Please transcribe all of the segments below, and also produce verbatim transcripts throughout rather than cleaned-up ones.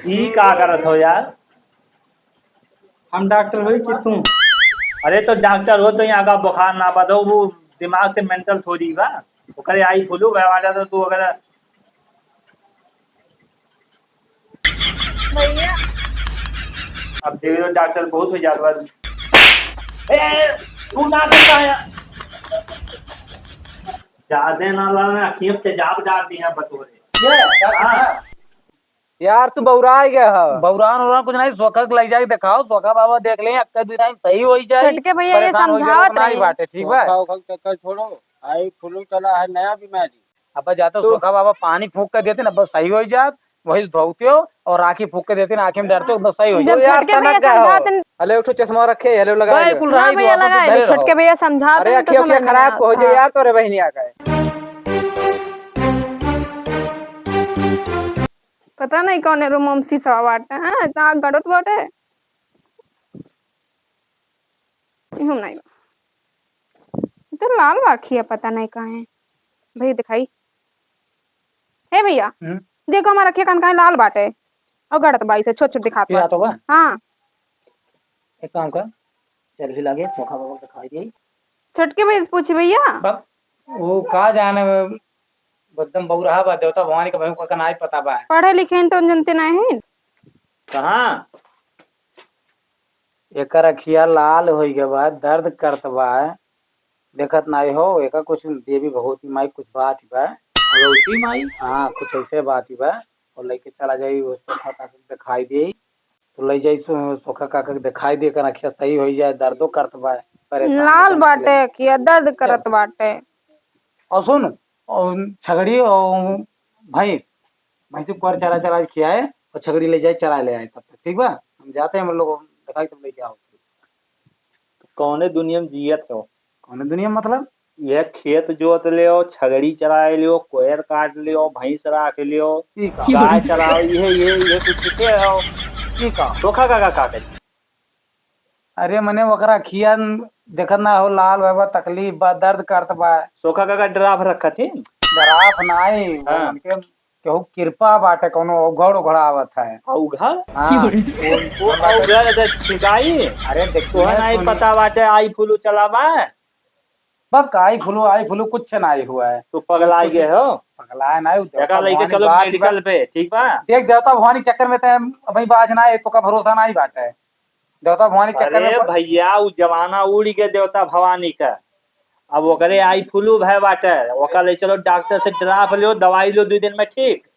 ई का करत हो यार? हम डॉक्टर होई कि तू? अरे तो डॉक्टर हो तो यहाँ का बुखार ना बताओ, वो दिमाग से मेंटल थोड़ी बा। ओकरे आई फ्लू भय वाला तो तू अगर भैया। अब देख लो डॉक्टर बहुत हो जात बा। ए, तू ना करता है। ज्यादा ना लड़ना, अखियों पे तेजाब डाल दिया बतोरे। ये, हाँ। यार, तू बौराय गया है। बौरान उरान कुछ नहीं, सोखा के लई जाके दिखाओ, सोखा बाबा देख ले, अक्का दुई टाइम सही होई जाए। छोटके भैया, ये परेशान होई जाए, समझावत नहीं रही। बाटे, ठीक बा? सोखा ओखा के चक्कर छोड़ो, आई फ्लू चला है नया बीमारी। अब जाते तो सोखा बाबा पानी फूंक के देते ना, बस सही होई जात, वही धोते हो और आँखी फूंक के देते ना, आँखी में डरते हो, बस सही होई जब जात। छोटके भैया सनक गया हो। समझाते हैं। हले उठो चश्मा रखे, हले लगा भाई, लो। कुल हाँ रही दो, भैया, अपन तो लगाए। धरे रहो। छोटके भैया समझाते अरे, हैं तो अखिया उखिया समझ में खराब ना। को हो जाए हाँ। यार, तोरे बहनिया का है। पता नहीं कौन रूम में शीशा बाटे, हाँ, इतना गड़त बाटे। इहू नहीं बा। ई तो लाल बा अखिया, पता नहीं काहे। भैया दिखाई। हे भैया, हम्म? देखो हमार अखिया कान काहे लाल बाटे। और गड़त बाई से छोट छोट दिखात फिर बा। आता हुआ? हाँ। एक काम कर, चल भी लागे, सोखा बाबा दिखाई दे। छोटके भैया से पूछी भैया। बा-, वो का जाने, एकदम बौराहा बा, देवता भवानी का भैया का नाई पता बा। पढ़े लिखे हैं तो जनते नहीं हैं। कहाँ? एकर अखिया लाल होई गए बा, दर्द करत बा, देखत नाई हो, एका कुछ देवी भगवती माई कुछ बात बा। भगवती माई? हाँ, कुछ ऐसे बात बा। और लेके चला जाई, वो सोखा काका के दिखाई दे, तो ले जाई सो-, सोखा काका के दिखाई दे, एकर अखिया सही होई जाए, दर्दो करत बा, परेशान लाल एकदम बाटे से। अखिया, दर्द करत बाटे। और सुन, और छगड़ी और भैंस, भैंसी को चरा चरा के खियाए और छगड़ी ले जाए चरा ले आए तब तक, ठीक बा? हम जाते हैं, हम लोग दिखाई तब लेके आओ। कौने दुनिया में जियत हो? कौने दुनिया में मतलब? यह खेत जोत लेओ, छगड़ी चराए लेओ, कोयर काट लेओ, भैंस राख लेओ, ई का? गाय चराओ, ये, ये, ये कुछ सीखे हो? ई का? धोखा का, का, का करी? अरे मने ओकरा अखिया देखत ना हो, लाल बा, तकलीफ बा, दर्द करत बा। सोखा काका ड्राफ रखत ही? ड्राफ नाई, वो हाँ। उनके केहू कृपा बाटे, कौनो उघड़ उघड़ आवत है। आ उघड़? हाँ। वो, वो उघड़ से छिकाई? अरे देखिए, तोहे नहीं सुन। पता बाटे, आई फ्लू चला बा? बक, आई फ्लू, आई फ्लू कुछ नाई हुआ है। तू पगला कुछ गए हो? पगला है नाई, एका देवता लेके भवानी चलो बात मेडिकल बा। पे, ठीक बा? देख, देवता भवानी चक्कर में ते अबही बाज ना है, तो का भरोसा नाई बाटे। देवता भवानी चक्कर में अरे पड़- भैया, उ जमाना उड़ गए देवता भवानी का। अब ओकरे आई फ्लू भय बाटे, ओका ले चलो डॉक्टर से ड्राप लो, दवाई लो, दो दिन में ठीक।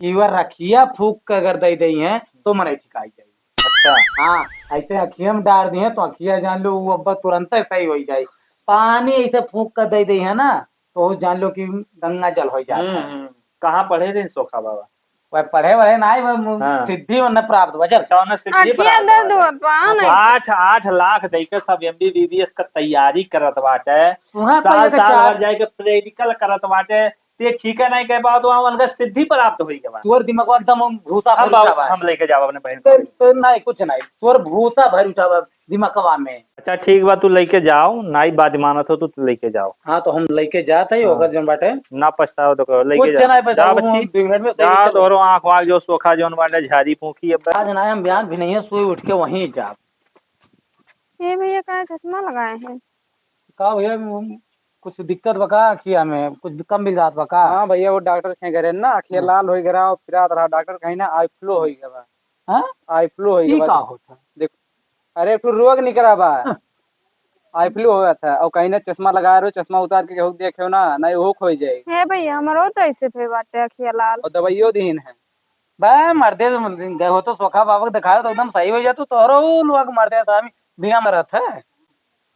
इवर रखिया फूक के अगर दे दई हैं, तो मने ठिकाई जाई। अच्छा। हाँ, ऐसे अखिया में डार दिए तो अखिया जान लो, वो अब तुरंत सही हो जाई। पानी ऐसे फूक के दे दई है ना, तो वो जान लो कि गंगा जल हो जाता हम्म, है। हम्म। कहाँ पढ़े रहे सोखा बाबा? वह पढ़े वढ़े ना, वह मु-, हाँ। सिद्धि उन्हें प्राप्त हुआ। चल। अच्छा, उन्हें सिद्धि अखिया प्राप्त दर्द हुआ। होत बा, हाँ, नहीं। आठ, आठ लाख देके सब एमबीबीएस का तैयारी करत बाटे। वहाँ पर साल, एक साल चार भर जाके प्रैक्टिकल करत बाटे। ते ठीक है नहीं कह पाओ तो वहाँ उनका सिद्धि प्राप्त होई के बाद। तोर दिमाग एकदम भूसा हम भर बाबू, उठा बा। हम लेके जाओ अपने बहन तो, को। तो नहीं, कुछ नहीं। तोर भूसा भर उठा बा। दिमकवा में। अच्छा, ठीक बा, तू लेके जाओ, नाई बात मानत हो तो तू लेके जाओ। हाँ, तो हम लेके जात है, हाँ। ओकर जौन बाटे। ना पछताओ तो करो, लेके कुछ जाओ। ना पछताओ, जा बच्ची, दो मिनट में सही जा, चलो। तोरो आँख वाँख जो सोखा जौन बाटे, झाड़ी फूंकी अब। आज ना हम बिहान भी नहीं है, सोई उठ के वहीं जाब। ए भैया, काहे चश्मा लगाए हैं? का भैया, कुछ दिक्कत बा का अखिया में? कुछ कम मिल जात बा का? हाँ भैया, वो डॉक्टर के घरे ना, अखिया हाँ। लाल होई गया और पिरात रहा, डॉक्टर कहीं ना आई फ्लू होई गया बा। हाँ? आई फ्लू होई ई गया बा। का होता? देख, अरे, एक ठो रोग निकला बा। हाँ। आई फ्लू होया था, और कहीं ना चश्मा लगाए रहो, चश्मा उतार के केहू देखे ना, नहीं वो खोई जाए। हे भैया, हमरो तो ऐसे भे बाटे, अखिया लाल। और दवाइयो दीन है। बा, मर्दे, गए हो तो सोखा बाबा के दिखाओ तो एकदम सही हो जातो, तोहरो उ लोग मर्दे स्वामी बिना मरत है।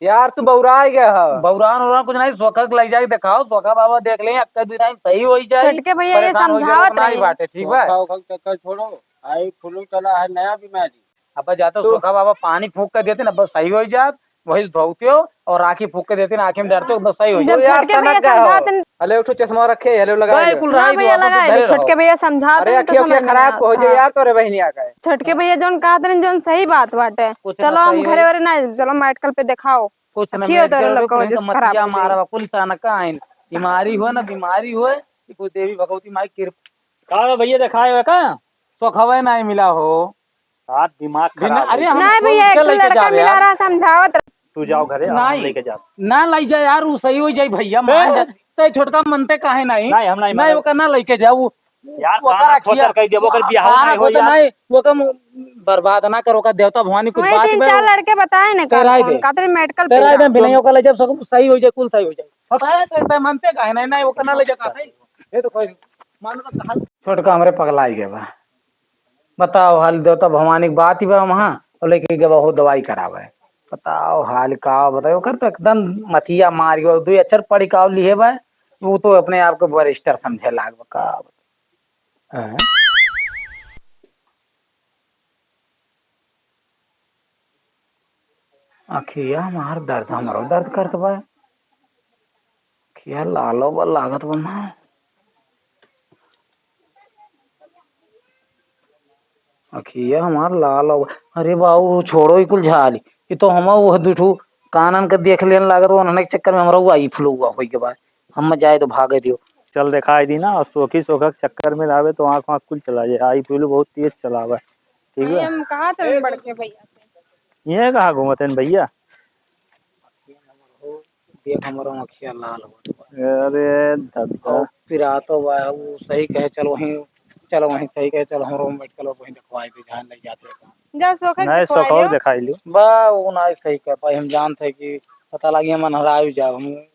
यार, तू बौराय गया है। बौरान उरान कुछ नहीं, सोखा के लई जाके दिखाओ, सोखा बाबा देख ले, अक्का दुई टाइम सही हो जाए। छोटके भैया, ये परेशान हो जाए, समझावत नहीं रही। बाटे, ठीक बा? सोखा ओखा के चक्कर छोड़ो, आई फ्लू चला है नया बीमारी। अब जाते तो सोखा बाबा पानी फूंक के देते ना, बस सही हो जात, वही धोते हो और आँखी फूंक के देते ना, आँखी में डरते हो, बस सही हो जब जात। यार, छोटके भैया सनक गया हो। समझाते हैं। हले उठो चश्मा रखे, हले लगा भाई, लो। कुल हाँ रही भैया, दो, अपन लगा तो ले। धरे छोटके रहो। भैया समझाते अरे, हैं तो अखिया उखिया समझ में खराब ना। को हो जाए हाँ। यार, तोरे बहनिया का है। छोटके भैया जौन कहत रहन, जौन सही बात बाटे। कुछ ना चलो, हम सही घरे है। वरे ना, चलो मेडिकल पे दिखाओ। कुछ ना अखियो मेडिकल तोरे पे लोग का कुछ वजह से खराब मतिया हो जाई। मारा बा, कुल सनक का आइन। बीमारी हो ना, बीमारी हो, कि कोई देवी भगवती माई कृपा का हो भैया, देखाए हो का? सोखवे नाहीं मिला हो। यार, दिमाग बिना, खराब हो अरे, गया। हम नाहीं भैया, एक लड़का मिला रहा, समझावत रहा। तू जाओ घरे, हम नाहीं। लेके जाओ। ना लई जा यार, उ सही हो जाई भैया, मान जा। ते छोटका मनते काहे नाहीं? नाहीं, हम नाहीं नाहीं, मानब। ओकर ना लइके जाओ। यार, ओकर काना अखिया, खोचर कह देबो, ओकर बियाह काना नाहीं हो खोचर यार। नाहीं, ओकर मु-, बर्बाद ना करो, ओकर देवता भवानी कुछ वही बात तीन में चार लड़के बताए ना, तेरा कौन, दे। कौन, कातरी मेडिकल पे तेरा जा। दे, बिना ओकर ले जब सब सही हो जाए, कुल सही हो जाए। बताया तो एक बार मनते काहे नाहीं, नाहीं, ओकर ना ले जा, का सही? ये तो कोई मान लो कहा। छोटका हमरे पगलाई गए बा। बताओ, हाल देवता भवानी के बात ही बा वहाँ, और लेके गवा हो दवाई करावे। बताओ, हाल का बताओ, ओकर तो एकदम मतिया मार गयो, दुई अक्षर पढ़ के लिहे बा, वो तो अपने आप को बैरिस्टर समझे लाग बा, का बताओ। हैं? अखिया हमार दर्द, हमरो दर्द करत बा। अखिया लालो बा, लागत बा ना। अखिया हमार लाल हो। अरे बाबू, छोड़ो ई कुल झाल। ई तो हम वो दुठू कानन के देख लेन लागत, उन्हने के चक्कर में हमरा वो आई फ्लू हुआ होई के बाद। हम जाए तो भागे दियो। चल देखाई दी ना, और सोखी सोखा के चक्कर में रहबे तो आँख वाँख कुल चला जाए। आई फ्लू बहुत तेज चलावे। ठीक है? हम कहा थे बड़के भैया से। ये कहाँ घूमत हैं भैया? देख, हमरो अँखिया लाल होत बा। अरे दादा। और पिरातो बा, उ सही कहे, "चल वहीं, चल वहीं," सही कहे, "चल हमरो मेडिकल वहीं देखवाई दे, जहाँ ले जाते हैं।" जा सोखा के नहीं, देखवाई सोखा लियो। देखाई लियो। बा, उ ना सही कह पाई, हम जानते हैं कि पता लगी हम अनहराई जाओ, हम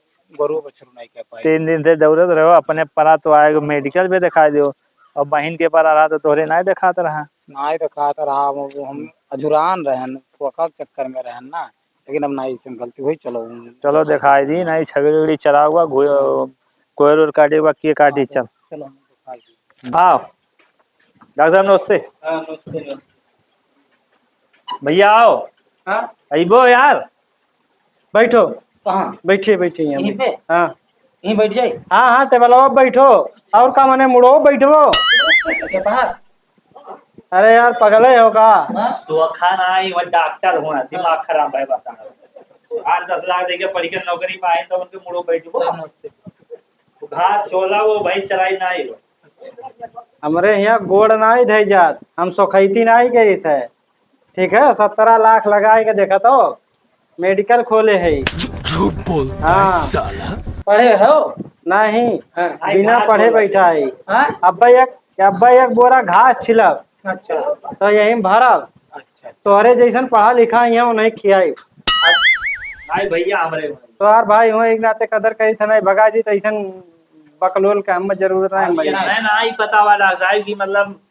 गरु बछरू नहीं कह पाई। तीन दिन से दौड़त रहो, अपने परा तो आए, मेडिकल पे दिखाई दियो, और बहिन के परा रहा तो तोहरे नहीं दिखात रहा। नहीं दिखात रहा, हम, हम अझुरान रहन, सोखा के चक्कर में रहन ना। लेकिन अब ना, ऐसे गलती हुई, चलो। चलो, दिखाई दी, नहीं, छगड़ी उगड़ी चरावा, घु-, कोयर उर काटे बा, के काटी, चल। चलो, हम दिखाई दी। आओ। डॉक्टर साहब, नमस्ते। हाँ, नमस्ते, नमस्ते। भैया, आओ। हाँ? अइबो यार। बैठो। कहाँ? बैठिए, बैठिए, यहाँ यहीं बैठिए। पे? हाँ। यहीं बैठ जाए? हाँ, हाँ, टेबलवा पे बैठो। और का माने, मुड़ो बैठो। के बाहर? अरे यार, पगले हो का? हाँ? सोखा ना आई, वह डॉक्टर हुआ, दिमाग खराब है, बता। आठ दस लाख देके पढ़ के नौकरी पाए तो उनके मुड़ो बैठ गो। सर, नमस्ते। घास छोला वो भाई चराई ना आई हो। हमरे यहाँ गोड़ ना आई धई जात, हम सोखैती ना आई करी थे। ठीक है, सत्रह लाख लगाए के देखा तो। मेडिकल खोले है। झू-, झूठ बोलता है हाँ। साला। पढ़े हो? नहीं, हाँ। बिना पढ़े बैठा है। हाँ? अब्बा एक, अब्बा एक बोरा घास छिलब। अच्छा। तो यही में भरब। अच्छा। तोहरे जैसन पढ़ा लिखा यहाँ नहीं खियाई। नहीं भैया, हमरे भाई। तोहार भाई हो, एक नाते कदर करी था, नहीं भगा जी, तो ऐसन बकलोल के हम जरूरत नहीं, हाँ, भैया। नहीं, नहीं, पता बा डॉक्टर साहब कि मतलब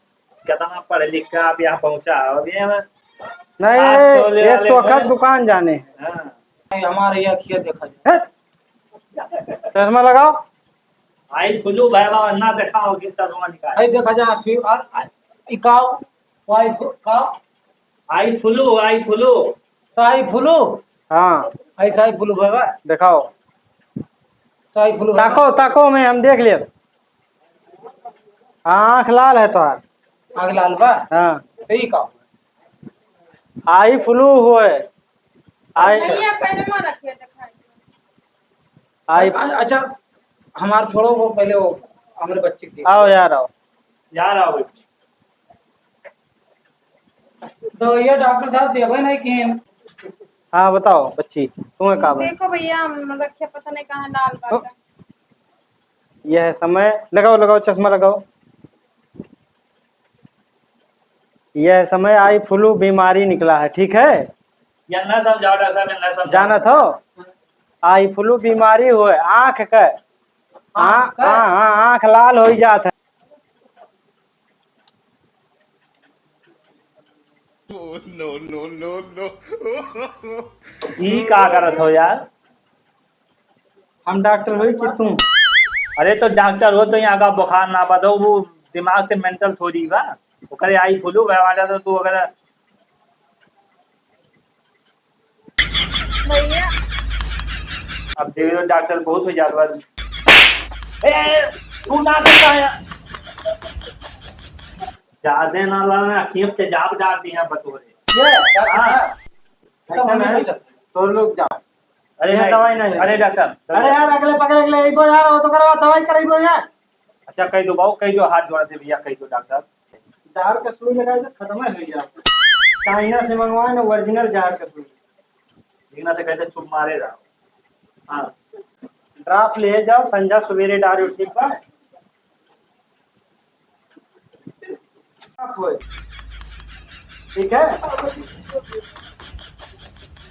कितना पढ़ लिख के आप यहाँ पहुँचा। अब ये हमें नहीं, हाथ छोले ये वाले सोखा हैं। दुकान जाने। हाँ। नहीं, हमारे ये अखिया देखा जाए। हट! चश्मा लगाओ। आई फ्लू भाई बाबा ना देखा हो कि चश्मा निकाल। आई देखा जा, फिर आ, आ, ई का? वाई फु-, का? आई फ्लू, आई फ्लू। साई फ्लू? हाँ। आई साई फ्लू भाई बा? दिखाओ। साई फ्लू भाई बा? ताको, ताको में हम देख लेब। हाँ, आँख लाल है तोहार। आँख लाल बा? हाँ। तो ई का? आई फ्लू होए। आई भैया, पहले माँ रखिए, दिखाई दो। आई अ-, अच्छा, हमार छोड़ो, वो पहले वो हमरे बच्चे के आओ यार, आओ। यार, आओ। तो ये डॉक्टर साहब देवे नहीं कि हाँ, बताओ बच्ची, तुम्हें का बा? देखो भैया, हम रखे पता नहीं कहाँ लाल बा। ओ, यह समय, लगाओ, लगाओ, चश्मा लगाओ। यह समय आई फ्लू बीमारी निकला है, ठीक है? या ना समझाओ डॉक्टर साहब, या ना समझाओ। जानत हो, आई फ्लू बीमारी होए, आँख के, आँख आ-, का? हाँ, हाँ, आँख लाल हो जात है। Oh, no, no, no, no। ई का करत हो यार? हम डॉक्टर होई कि तू? अरे तो डॉक्टर हो तो यहाँ का बुखार ना बताओ, वो दिमाग से मेंटल थोड़ी बा। ओकरे आई फ्लू बा वाला तो तू अगर भैया। अब देख लो डॉक्टर बहुत हो जात बा। ए, तू ना करता है। ज्यादा ना लड़ना, अखियों पे तेजाब डाल दी है बतोरे। ये, डॉक्टर हाँ। साहब, ऐसा नहीं, तो लोग जाओ। अरे ये नहीं। दवाई नहीं। अरे डॉक्टर साहब, अरे यार, अगले पकड़े, अगले, एक बार यार, वो तो करवा, दवाई कराइबो यार। अच्छा, कह दो बाबू, कह दो, हाथ जोड़ा थे भैया, कह दो डॉक्टर। जहर का सुई लगाए तो खत्म हो जाए। चाइना से मंगवाए ना, ओरिजिनल जहर का सुई। देखना से कहते चुप मारे रहो। हाँ, ड्राप ले जाओ, संझा सुबेरे डालो, ठीक बा? आप होए। ठीक है?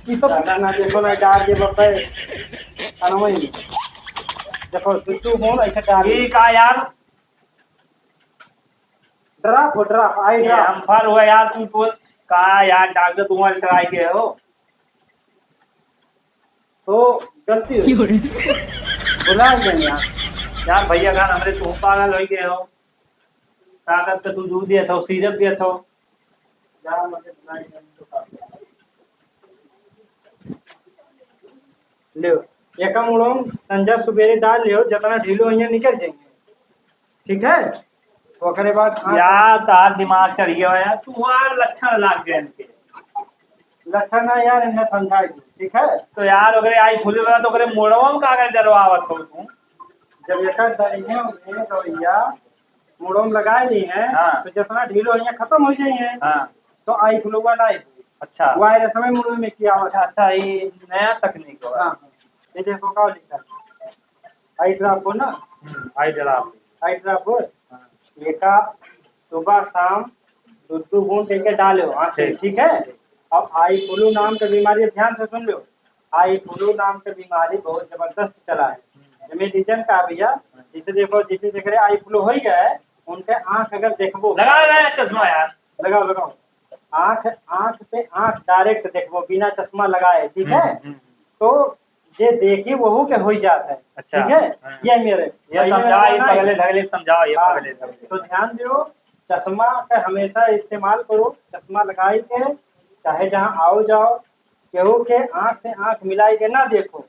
ई तो ना, ना, देखो ना, डाल दे बप्पे। खाना वही। देखो, तू, तू बोल, ऐसे डाल। ठीक है यार। ड्राप हो, ड्राप, आई ये ड्राप। हम फर हुआ यार, तू बोल। का यार, डॉक्टर, तू वहाँ ट्राई किए हो? तो गलती हो गई। क्यों रे? भुला गए यार। यार भैया खान, हमरे तू पागल हो गए हो। ताकत का तू दूध दिया था, सीरप दिया था। ले, एका मुड़ोम संझा सुबेरे डाल लियो, जितना ढीलो होइए निकल जाएंगे। ठीक है, तो ओकरे बाद हाँ। यार, तार दिमाग चढ़ गया यार, तू वहाँ लक्षण लाग गए इनके। लक्षण ना यार, इन्हें समझाई दी, ठीक है? तो यार, ओकरे आई फुले वाला तो ओकरे मुड़वा में का कर डरवावत हो तू? जब एकर दरिया में दवाइया मुड़वा में लगा ली है, हाँ। तो जितना ढीलो होइए खत्म हो जाइए। हाँ। तो आई फ्लू वाला है। अच्छा। वायरस में मुड़वा में किया हुआ। अच्छा, अच्छा, ये नया तकनीक है। हाँ, हाँ। ये देखो का लिखा है। आई ड्राप हो ना? हम्म, आई ड्राप। आई ड्राप हो? हाँ। एका सुबह शाम दो दो बूंद लेके डालो आँख में, ठीक। ठीक है? अब आई फ्लू नाम के बीमारी, ध्यान से सुन लो, आई फ्लू नाम के बीमारी बहुत जबरदस्त चला है। हम्म। एमे रीजन का भैया, जैसे देखो, जैसे जेकरे आई फ्लू हो गया है, उनके आँख अगर देखबो, लगा, लगा चश्मा यार। लगाओ, लगाओ। आँख, आँख से आँख डायरेक्ट देखबो बिना चश्मा लगाए, ठीक है? हम्म, हम्म। तो जे देखी वहू के हो जात है, अच्छा, ठीक है? हाँ। ये मेरे ये भाई ने समझाओ, ये लगाना है। पगले धगले समझाओ, ये हाँ, पगले धगले। तो ध्यान दियो, चश्मा का हमेशा इस्तेमाल करो, चश्मा लगाई के चाहे जहाँ आओ जाओ, केहू के आँख से आँख मिलाई के ना देखो,